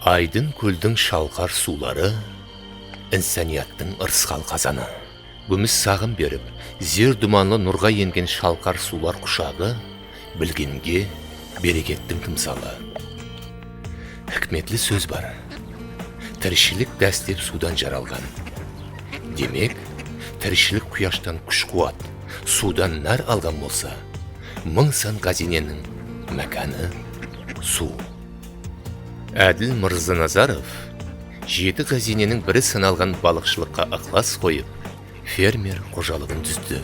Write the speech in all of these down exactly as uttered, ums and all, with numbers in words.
Aydın kóldiń shalqar suwları, insaniyattıń ırısqal qazanı. Gúmis saǵım berip, zer dumanlı nurǵa engen shalqar suwlar qushaǵı bilgenge berekettiń tımsalı. Hikmetli sóz bar. Tirishilik dáslep suwdan jaralǵan. Demek, tirishilik quyashtan kúsh-quwat, suwdan nár alǵan bolsa, mıń san ǵáziyneniń mákanı suw. Ádil Mırzanazarov jeti ǵáziyneniń biri sanalǵan balıqshılıqqa ıqlas qoyıp, fermer xojalıǵın dúzdi.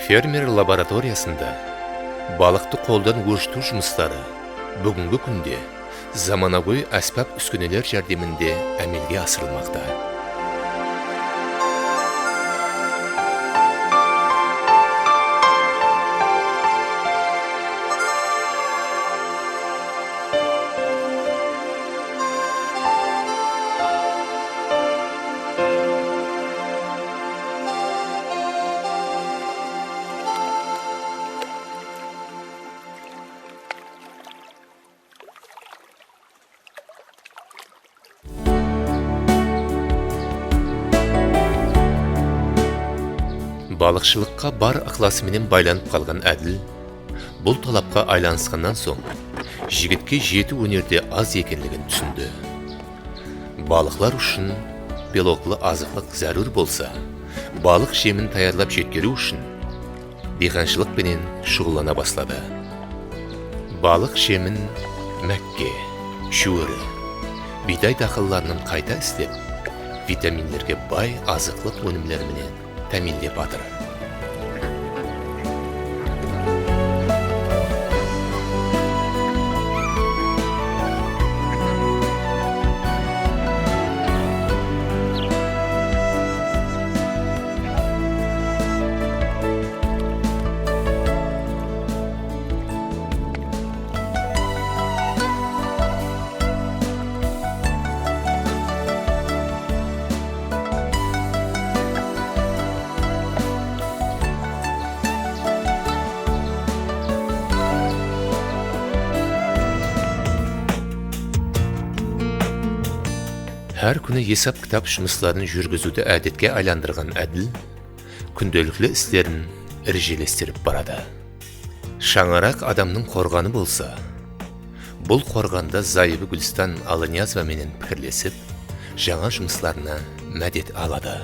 Fermer laboratoriyasında balıqtı qoldan órshitiw jumısları búgingi kúnde zamanagóy ásbap-úskeneler járdeminde ámelge asırılmaqta. Balıqshılıqqa bar ıqlası menen baylanıp qalǵan Ádil bul talapqa aylanısqannan soń, jigitke jeti óner de az ekenligin túsindi. Balıqlar ushın beloklı azıqlıq zárúr bolsa, balıq jemin tayarlap jetkeriw ushın diyqanshılıq penen shuǵıllana basladı. Balıq jemin mákke, júwiri, biyday daqıllarınan qayta islep, vitaminlerge bay azıqlıq ónimleri menen támiyinlep atır. Hár kúni esap-kitap jumısların júrgiziwdi ádetke aylandırǵan Ádil kúndelikli islerin rejelestirip baradı. Shańaraq adamnıń qorǵanı bolsa, bul qorǵanda zayıbı Gúlistan Allaniyazova menen pikirlesip, jańa jumıslarına mádet aladı.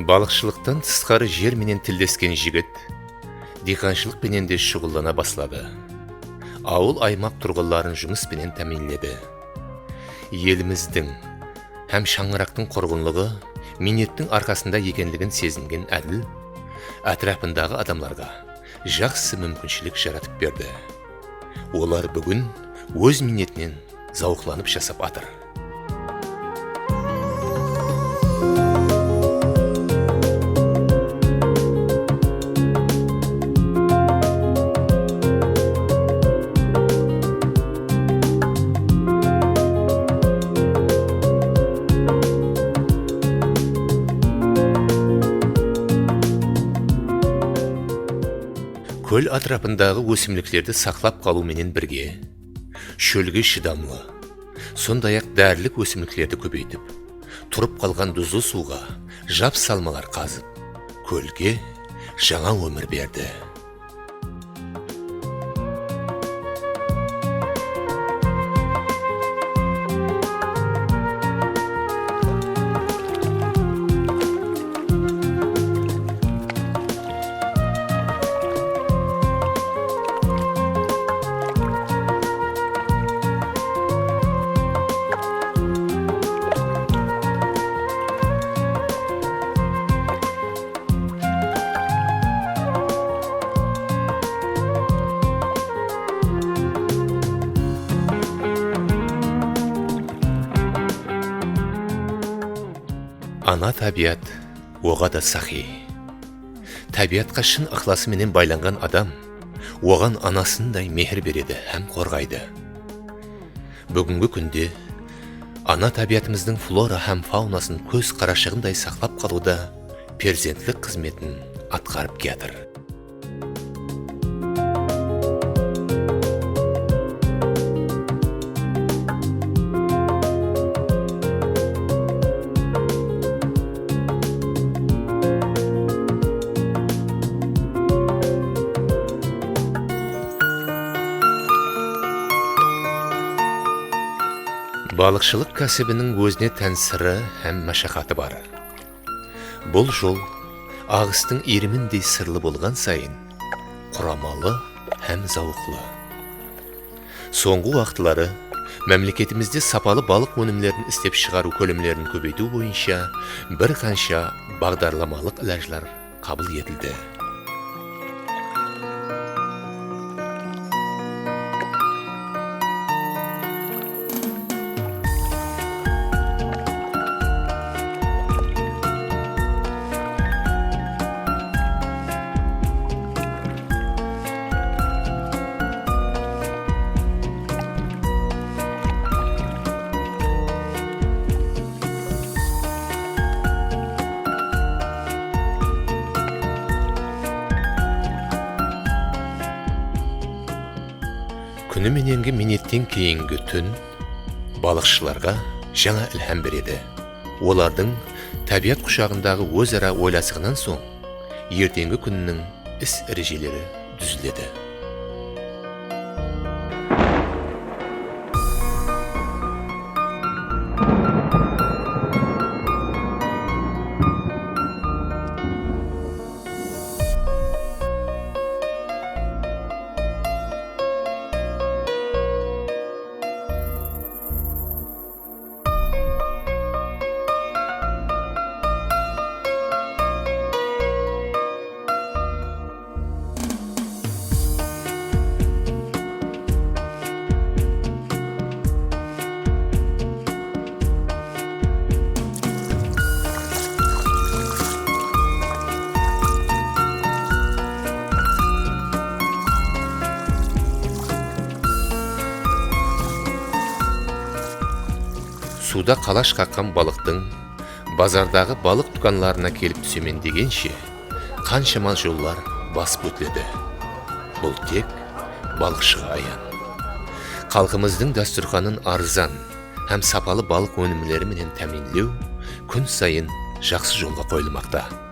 Balıqshılıqtan tısqarı jer menen tillesken jigit diyqanshılıq penen de shuǵıllana basladı. Awıl-aymaq turǵınların jumıs penen támiyinledi. Elimizdiń hám shańaraqtıń qurǵınlıǵı miynettiń arqasında ekenligin sezingen Ádil átirapındaǵı adamlarǵa jaqsı múmkinshilik jaratıp berdi. Olar búgin óz miynetinen zawıqlanıp jasap atır. Kól átirapındaǵı ósimliklerdi saqlap qalıw menen birge, shólge shıdamlı, sonday-aq, dárilik ósimliklerdi kóbeytip, turıp qalǵan duzlı suwǵa jap salmalar qazıp, kólge jańa ómir berdi. Ana tábiyat oǵada saxıy. Tábiyatqa shın ıqlası menen baylanǵan adam oǵan anasınday mehir beredi hám qorǵaydı. Búgingi kúnde ana tábiyatımızdıń flora hám faunasın kóz qarashıǵınday saqlap qalıwda perzentlik xızmetin atqarıp kiyatır. Balıqshılıq kásibiniń ózine tán sırı hám mashaqatı bar. Bul jol aǵıstıń iyrimindey sırlı bolǵan sayın, quramalı hám zawıqlı. Sońǵı waqıtları mámleketimizde sapalı balıq ónimlerin islep shıǵarıw kólemlerin kóbeytiw boyınsha bir qansha baǵdarlamalıq ilajlar qabıl etildi. Kúni menengi miynetten keyingi tún balıqshılarǵa jańa ilham beredi. Olardıń tábiyat qushaǵındaǵı óz-ara oylasıǵınan soń, erteńgi kúnniń is-rejeleri dúziledi. Suwda qalash qaqqan balıqtıń bazardaǵı balıq dúkanlarına kelip túsemen degenshe, qanshama jollar basıp ótiledi. Bul tek balıqshıǵa ayan. Xalqımızdıń dástúrxanın arzan hám sapalı balıq ónimleri menen támiyinlew kún sayın jaqsı jolǵa qoyılmaqta.